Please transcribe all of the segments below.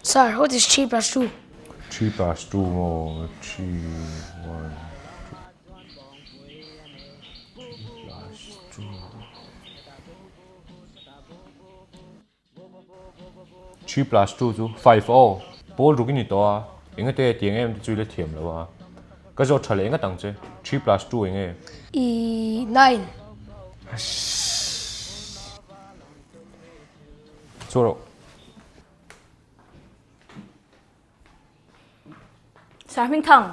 Sir, what is 3 plus 2? 3 plus 2 maw? 3, 1, 2, 3 plus 2. 3 plus 2 chu 5 aw. Pawl ruk i ni tawh a, eng ate tiang em te chu i la thiam lo a. Ka zawt tha leh ngat ang che, 3 plus 2 eng e? I 9. Chhuah rawh. Sir Hmingthang,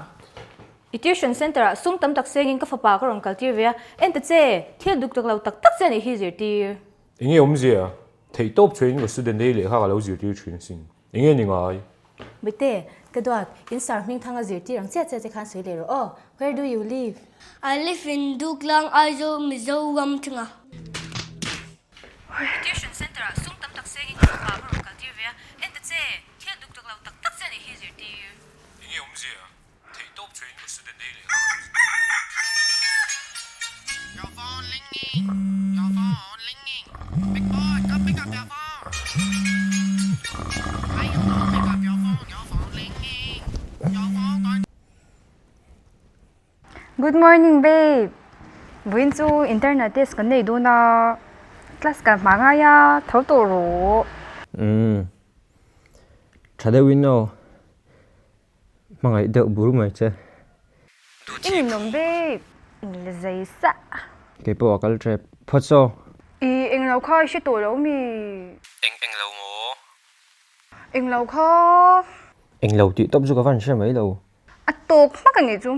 i tuition centre ah sum tam tak sengin ka fapa ka rawn kal tir ve a, en ta che, thil duk tak lo tak tak che a nih hi zirtir. Enge awmzia? Theihtawp chhuahin ka student ei lehkha ka lo zirtir thin asin. Enge ni ngai? Bete, ka duat, in Sir Hmingthang a zirtir ang chiah chiah che khan sawi leh rawh aw. Where do you live? I live in Duklang, Aizawl, Mizoram thunga. I tuition centre ah sum tam tak sengin ka fapa ka rawn kal tir ve a, en ta che, thil duk tak lo tak tak che a nih hi zirtir. Enge awmzia? Theihtawp chhuahin ka student ei leh nghal. Your phone ringing, your phone ringing, big boy come pick up your phone. Why you don't pick up your phone, your phone ringing, your phone going. Good morning babe, vawiin chu internal test kan nei dawn a, class kan hma ngai a, tho tawh rawh. Umm, tha deuhin aw, hmangaih deuh bur mai che. I ninawm babe, in la zai sa. Keipawh a kal tep phawt saw. I englo kha i hre tawh lo mi? Eng englo maw? Englo kha. Englo tih tawp chu ka van hre mai lo. A tawk hmak a nih chu.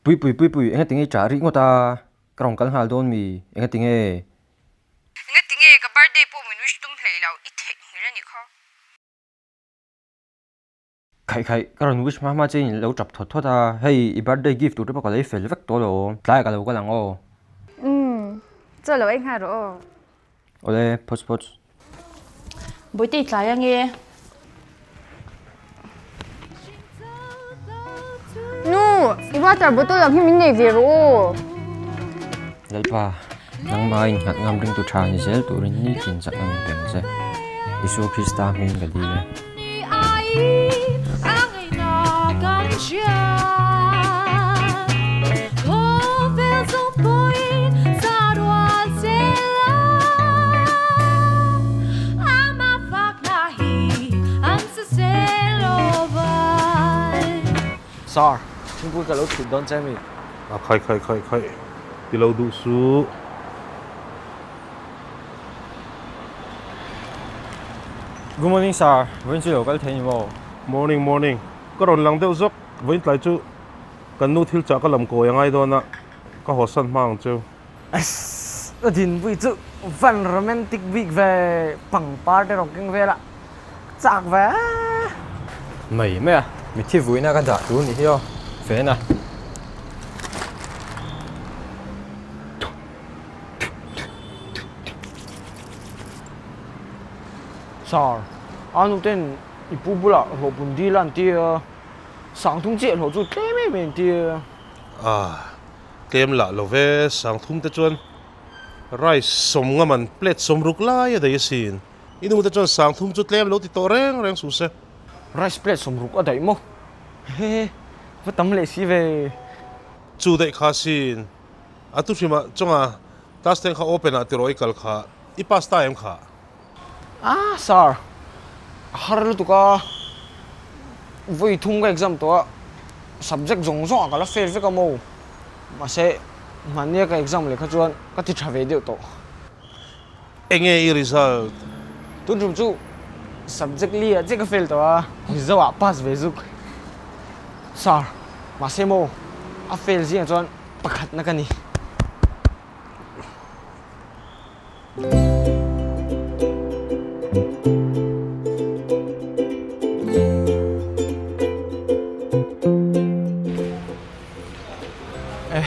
Pui pui pui pui enga tinge i chah rih ngawt a, ka rawn kal nghal dawn mi, enga tinge? Enga tinge ka birthday pawh min wish tum hlei lo, i theihnghilh a nih kha. Khaih khaih, ka rawn wish hma hma che in lo tap thawt thawt a, hei i birthday gift tur te pawh ka lei fel vek tawh lo, tlaiah ka lo kal ang aw. Umm, chaw lo ei nghal rawh aw. Awle, phawts phawts. Bawihte i tlai ange. Nu, i water bottle ang hi min nei ve rawh aw. Lalpa, nangmah innghat ngam ringtu tha ni zel turin nitin chakna min peng che. Isua Krista hming ka dil e. Sir, thingpui ka lo thut dawn che mi? A khai khai khai khai ti lo duh suh. Good morning sir, vawiin chu lo kal thei ni maw? Morning morning, ka rawn lang deuh zawk, vawiin tlai chu kan nu thil chah ka lam kawi a ngai dawn a, ka haw san hma ang cheu. Eiss, a dinpui chu van romantic bik ve, pangpar te rawn keng vel a, chak ve. Mai mai a, mitthi vuina ka dah tur ni hi aw, fen a. Sir, a nu ten i pu bulah hlawhpun dil a an ti a, sangthum chiah hlawh chu tlem em em an ti a. Ah, tlem lah lo ve, sangthum te chuan rice sawm ngam an plate sawm ruk lai a daih asin. I nu te chuan sangthum chu tlem lo ti tawh reng reng suh se. Rice plate sawm ruk a daih maw? Hehe, va tam leh si ve. Chu daih kha asin. A tu hrimah chunga class ten kha open ah tiraw i kal kha, i pass ta em kha? Ah sir, a har lutuk a, vawi thum ka exam tawh a, subject zawng zawng ah ka la fail vek a maw? Mahse hmannia ka exam leh kha chuan ka ti tha ve deuh tawh. Enge i result? Tun tum chu subject li ah chiah ka fail tawh a, Mizo ah pass ve zuk. Sir, mahse maw a fail zingah chuan Pakhatna ka ni.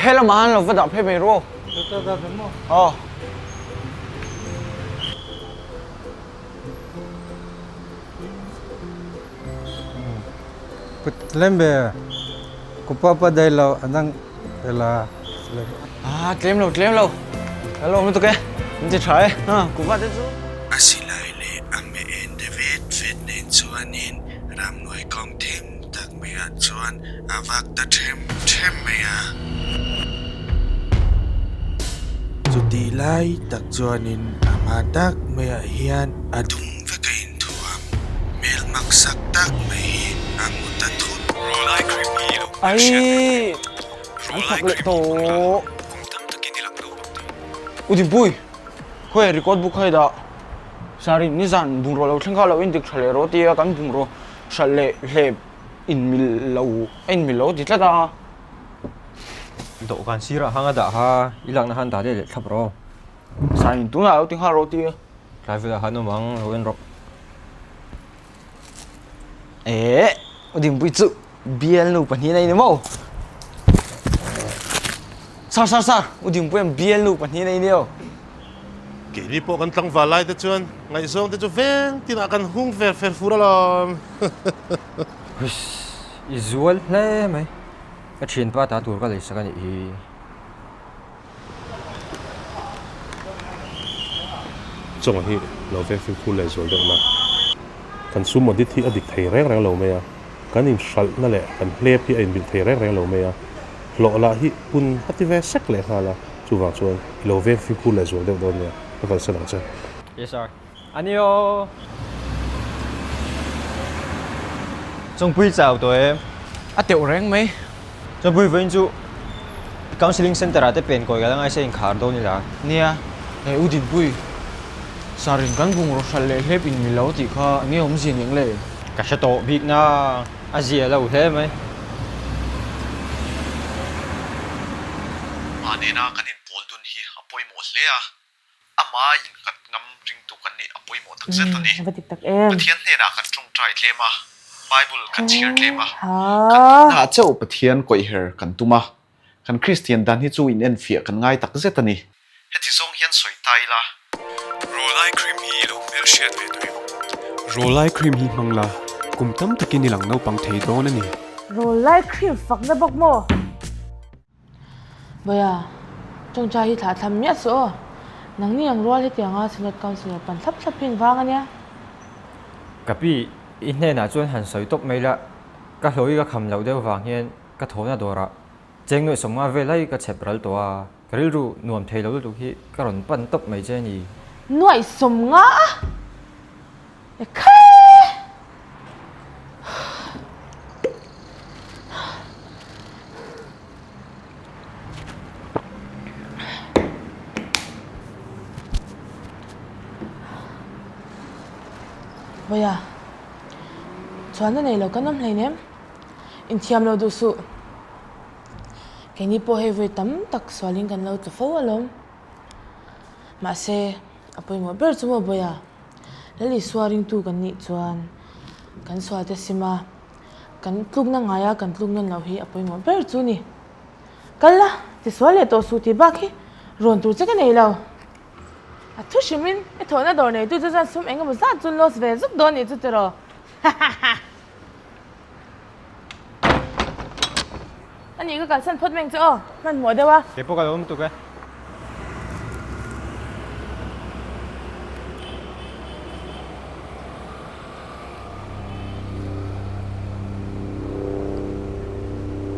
He lamah han lo va dah phei mai ru. Aw. Tlem ve ku papa dai lo a dang ela. Ah tlem lo tlem lo ka lawm lutuk e min ti tha e kuhva te chu. A silai leh a hmeh en te vet vet nen chuanin ramhnuai kawng thim tak maiah chuan a vak ta them them mai a. Chutih lai tak chuanin a hma tak maiah hian a dum vek a inthuam. Hmel maksak tak mai hi a hmu ta thut. Ai! An thawk leh tawh. U Dinpui, khawi record book kha i dah. Sari, nizan bungraw lo thleng kha lo indik tha leh rawh tia kan bungraw hralh leh hlep inmil lo a inmil lo ti tlat a. Dawhkan sirah hang a dah kha i lakna khan dah leh leh thlap rawh. Sari, tunah lo ti nghal rawh tia. Tlai velah khan awm ang, lo en rawh. Eh, U Dinpui chu bialnu pahnih nei ni maw? Sir, sir, sir, U Dinpuia'n bialnu pahnih nei ni aw. Keini pawh kan tlangval lai te chuan ngaihzawng te chu veng tinah kan hung fer fer fur alawm. Huiss, i zual hle mai. Ka thianpa ta tur ka leisak a nih hi. Chawnga hi lo veng fimkhur leh zual deuh la, kan sum audit hi a dik thei reng reng lo mai a, kan inhralhna leh kan hlep hi a inbilh thei reng reng lo mai a, hlawh lah hi pun a ti ve sek leh nghal a, chuvang chuan i lo veng fimkhur leh zual deuh dawn nia, ka kalsan ang che. Yes sir. A ni aw. Chawngpui chau tawh em? A teuh reng mai. Chawngpui vawiin chu Counselling Centre ah te pen kawi ka la ngaise inkhar dawn ila. Nia, hei U Dinpui, Sarin kan bungraw hralh leh hlep in mi lo tih kha enge awmzia niang le? Ka hre tawh bik na, a zia lo hle mai. Manena kan inpawl dun hi a pawimawh hle a, Ama innghat ngam ringtu kan nih a pawimawh tak zet a ni. Pathian hnenah kan tawngtai tlem a, Bible kan chhiar tlem a, kan Hna chauh Pathian kawihher kan tum a, kan Kristian dan hi chu inenfiah kan ngai tak zet a ni. Heti zawng hian sawi ta ila. Rawlai cream hi i lo hmelhriat ve tawh em? Rawlai cream hi hmang la, kum tam takin i lang naupang thei dawn a ni. Rawlai cream fakna bawk maw? Bawia, tawngtai hi thlah thlam miah suh aw. Nangni ang rual hetianga Synod Councillor pan thlap thlap hi an vang a nia. Ka pi, i hnenah chuan han sawi tawp mai la, ka hlawi ka kham loh deuh vang hian ka thawhna dawrah cheng nuaih sawmnga vel lai ka chhep ral tawh a, ka rilru nuam thei lo lutuk hi ka rawn pan tawp mai che a ni. Nuaih sawmnga a? Ekhai! Vawiah, chuanna nei lo kan awm hleinem, inthiam lo duh suh. Keini pawh hei vawi tam tak sualin kan lo tla fo alawm. Mahse, a pawimawh ber chu maw Vawiah, Lal Isua ringtu kan nih chuan kan sualte sim a. Kan tlukna ngaia kan tluk nawn loh hi a pawimawh ber chu ni. Kal la, tisual leh tawh suh tih bak hi rawn tur che ka nei lo. A thu hrimin i thawhna dawr neitu chu chuan sum eng emaw zat chu loss ve zuk dawn nih chu tiraw. Hahaha. A nih ka kalsan phawt meng che aw, hmanhmawh deuh a. Kei pawh ka lo awm tuk e.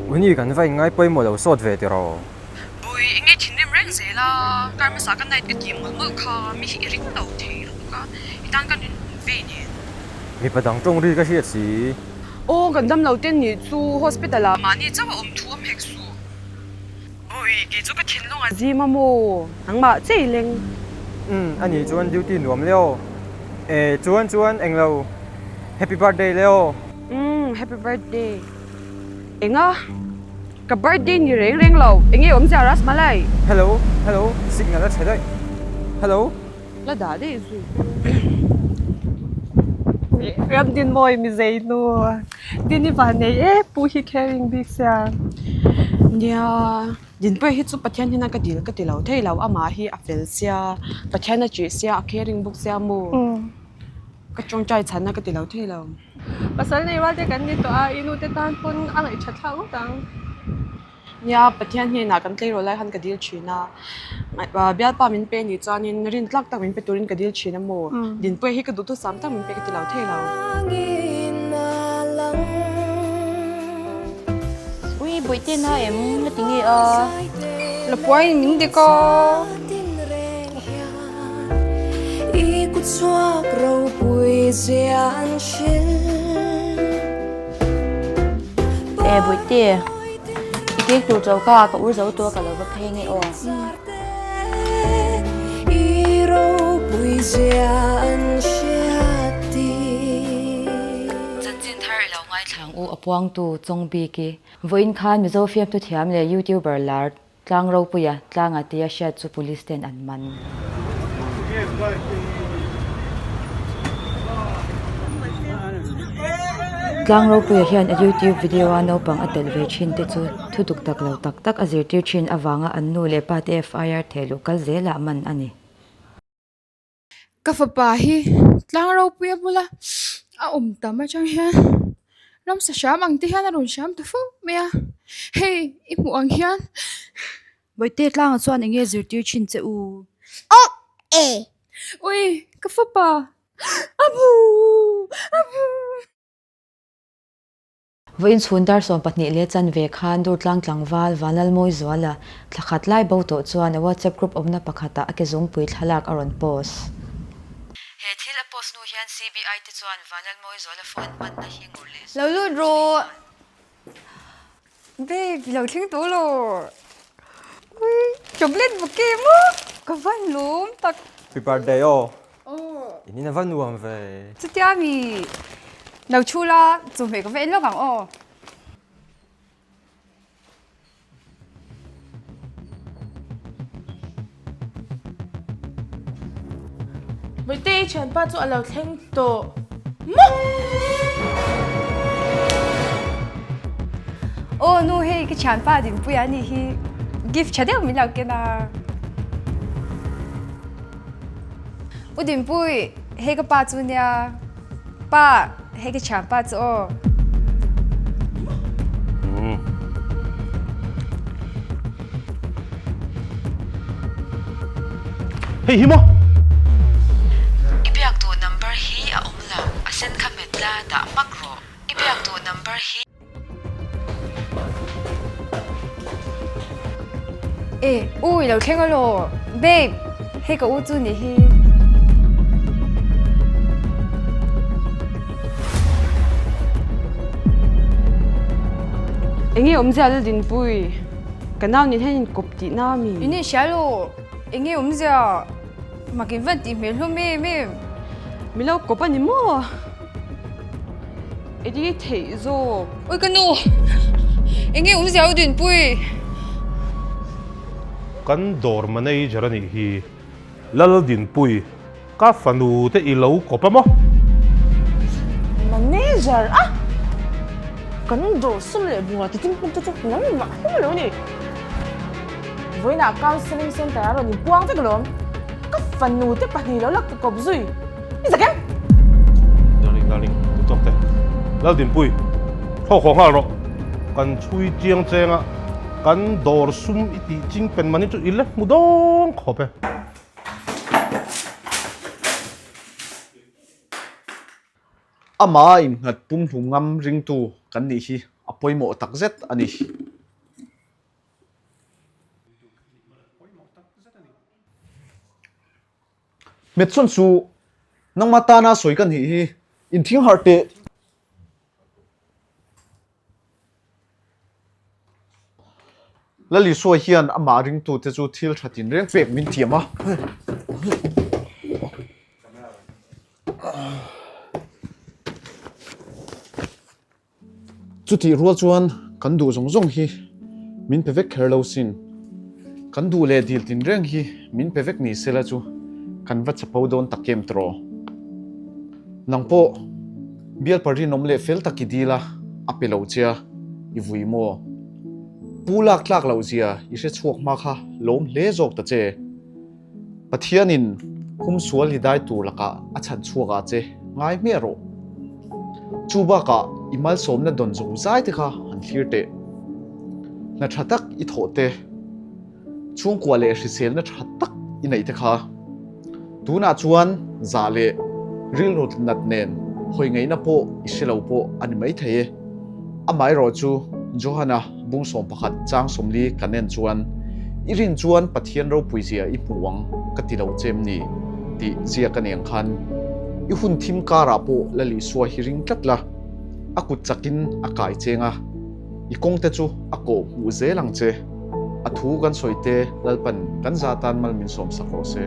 Uni kan va inngai pawimawh lo sawt ve tiraw? Bui, enge thinrim reng zel a, kar hmasa ka night ka tih mawlh mawlh kha mi hi i ring lo thei lutuk a, i tan ka rinawm ve nen. Mipa dang tawng ri ka hriat si. Aw, kan dam lo ten nih chu hospital ah mahni chauh a awm thu a hmek suh. Ui, kei chu ka thinlung a zim a maw? Nangmah che i leng. Umm, a nih chuan duty nuam le aw. E, chuan chuan englo Happy birthday le aw. Umm, happy birthday. Enga? Ka birthday ni reng reng lo, enge awmzia Rasmalai? Hello, hello, signal a chhe daih. Hello. La dah daih zui. Ramdinmawi mi zei nu. Dini van nei e, pu hi caring bik sia. Nia, Dinpuia hi chu Pathian hian a ka dil ka ti lo thei lo, amah hi a fel sia, Pathian a chih sia, a caring bawk sia maw? Ka tawngtai chhanna ka ti lo thei lo. Pasal nei rual te kan ni tawh a, i nu te tan pawn a ngaihṭhat thlak ngawt ang. Nia, Pathian hnenah kan tleirawl lai khan ka dil thin a, bialpa min pe nih chuanin rin tlak tak min pe turin ka dil thin a maw? Dinpuia hi ka duhthusam tak min pe ka ti lo thei lo. Ui, bawihte na em? La ti nge a? La puai min dik a. E bawihte, i cake tur choka ah ka ur zo tawh a ka lo va phei nge aw. Chanchin thar i lo ngaithla ang u a puangtu Chawng Biki. Vawiin khan Mizo fiamtu thiam leh YouTuber lar Tlang Ropuia tlanga tia hriat chu Police ten an man. Tlang Ropuia hian a YouTube video a naupang a telh ve thin te chu thu duk tak lo tak tak a zirtir thin avanga an nu leh pa te FIR thehluh kal zelah man a ni. Ka fapa hi tlang ropuia bula a awm tam atang hian ramsa hram ang te hian a rawn hram ta fo mai a hei i hmuh ang hian. Bawihte tlangah chuan eng nge zirtir thin che u? Aw e! Ui ka fapa a bu a bu. Vawiin chhun dar 12 leh chanve khan Durtlang tlangval Vanlalmawizuala thla khat lai bo tawh chuan a WhatsApp group awmna pakhatah a ke zungpui thlalak a rawn post. He thil a post hnu hian CBI te chuan Vanlalmawizuala phone hmanna hi ngawrh leh Lo lut rawh. Babe, i lo thleng tawh lo. Ui, chocolate bouquet maw? Ka van lawm tak. Happy birthday aw. Aw. In in a va nuam ve. Chutia mi lo thu la, chawhmeh ka va en lawk ang aw. Vawitei thianpa chu a lo thleng tawh maw? Aw nu hei ka thianpa Dinpuia anih hi gift tha deuh min lo ken a. U Dinpui hei ka pa chu nia pa hei ka thianpa chu aw. Hei hi maw? I biak duh number hi a awm lo, a sen kha hmet la dah hmak rawh. I biak duh number hi. E, u i lo thleng alaw, babe, hei ka u chu nih hi. Enge awmzia Laldinpui? Ka nau nen hian inkawp tihna a mi? In inhria lo, enge awmzia? Mak in van tih hmel hlawm em em. Mi lo kawp a ni maw? Edi theih zawk. Ui ka nu! Enge awmzia u Dinpui? Kan dawr manager a nih hi. Laldinpui, ka fanu te i lo kawp a maw? Manager a! Kan dawr sum leh bungrua ti chingpum te chu nangmah hlum lo ni. Vawiinah counselling center a rawn inpuang vek alawm. Ka fanu te pahnih lo la ka kawp zui. I zak em? Darling, darling, tu tawk te. Laldinpui, thlawk haw nghal rawh. Kan chhui chiang cheng a. Kan dawr sum i tih ching pen mani chu i la hmu dawng khawp e. Amah innghat pumhlum ngam ringtu kan nih hi a pawimawh takzet a ni. Hmetsawn chu nangmah tana sawi ka nih hi inthing harh teh. Lalisua hian amah ringtute chu thil tha tinreng pek min thiam a. Chutih rual chuan kan duh zawng zawng hi min pe vek kher lo sin. Kan duh leh dil tinreng hi min pe vek ni sela chu kan va chapo dawn tak em tawh. Nang pawh bialpa rinawm leh fel tak i dil a, a pe lo che a, i vui maw? Pu lak tlak loh zia i hre chhuak hma kha lawm hle zawk ta che. Pathianin humsual i dai tur lakah a chhan chhuak ah che ngai hmiah rawh. Chu bakah i malsawmna dawn zawng zai te kha han thlir teh. Hna tha tak i thawh te, chhungkua leh hriselna tha tak i neih te kha. Tunah chuan zah leh rilru nat nen hawi ngaihna pawh i hre lo pawh a ni maithei e. Amaherawh chu Johana bungsawm pakhat chang sawmli kan en chuan, I rin chuan Pathian ropui zia i hmu ang ka ti lo che em ni? tih ziak a ni ang khan. I hun thim karah pawh Lal Isua hi ring tlat la, a kut chakin a kai cheng a, i kawngte chu a kawh hmuh zel ang che. A thu kan sawi te Lalpan kan za tan mal min sawmsak rawh se.